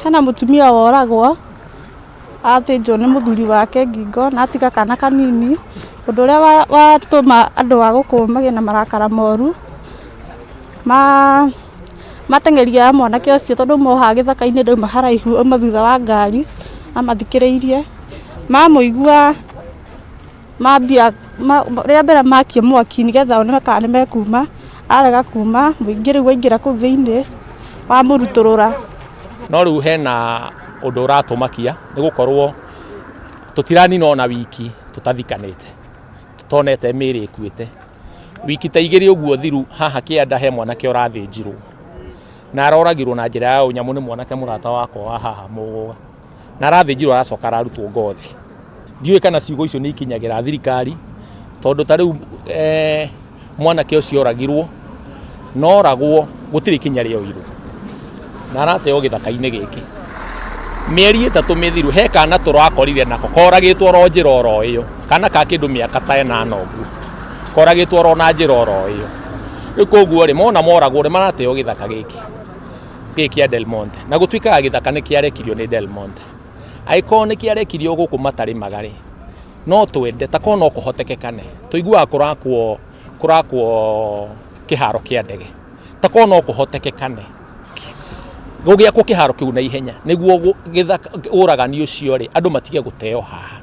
Hena mũtumia woragwo, athĩnjwo nĩ mũthuri wake ngingo na atiga kana kanini, ũndũ ũrĩa watũma andũ a gũkũ magĩe na marakara moru, mateng'eria mwanake ũcio tondũ auma o haha gĩthaka-inĩ ndauma haraihu auma thutha wa ngari, amathikĩrĩirie, mamũigua mambia rĩa mbere makia mwaki nĩgetha one kana nĩ mekuma, arega kuma mũingĩ rĩu waingĩra kũu thĩiniĩ wamũrutũrũra. No rĩu hena ũndũ ũratũmakia nĩ gũkorwo tũtiranina ona wiki tũtathikanĩte, tũtonete mĩĩrĩ ĩkuĩte. Wiki ta igĩrĩ ũguo thiru haha kĩanda he mwanake ũrathĩnjirwo na aroragirwo na njĩra ya ũnyamũ nĩ mwanake mũrata wakwa wa haha Mũgũga. Na arathĩnjirwo aracoka ararutwo ngothi. Ndiũĩ kana ciugo icio nĩ ikinyagĩra thirikari tondũ ta rĩu eh, mwanake ũcio oragirwo na oragwo gũtirĩ ikinya rĩoirwo na arateo gĩthaka-inĩ gĩkĩ. Mĩeri ĩtatũ mĩthiru he kana tũrakorire nako koragĩtwo oro njĩra oro ĩyo, kana ka kĩndũ mĩaka ta ĩnana ũguo, koragĩtwo oro na njĩra oro ĩyo. Rĩu koguo rĩ, mona moragwo rĩ, marateo gĩthaka gĩkĩ gĩkĩ kĩa Del Monte, na gũtuĩkaga gĩthaka nĩ kĩarekirio nĩ Del Monte. Angĩkorwo nĩ kĩarekirio gũkũ matarĩmaga rĩ, no twende ta korwo no kũhotekekane, tũiguaga kũrakwo kũrakwo kĩharo kĩa ndege, ta korwo no kũhotekekane gũgĩakwo kĩharo kĩu na ihenya nĩguo gĩthaka ũragani ũcio rĩ, andũ matige gũteo haha.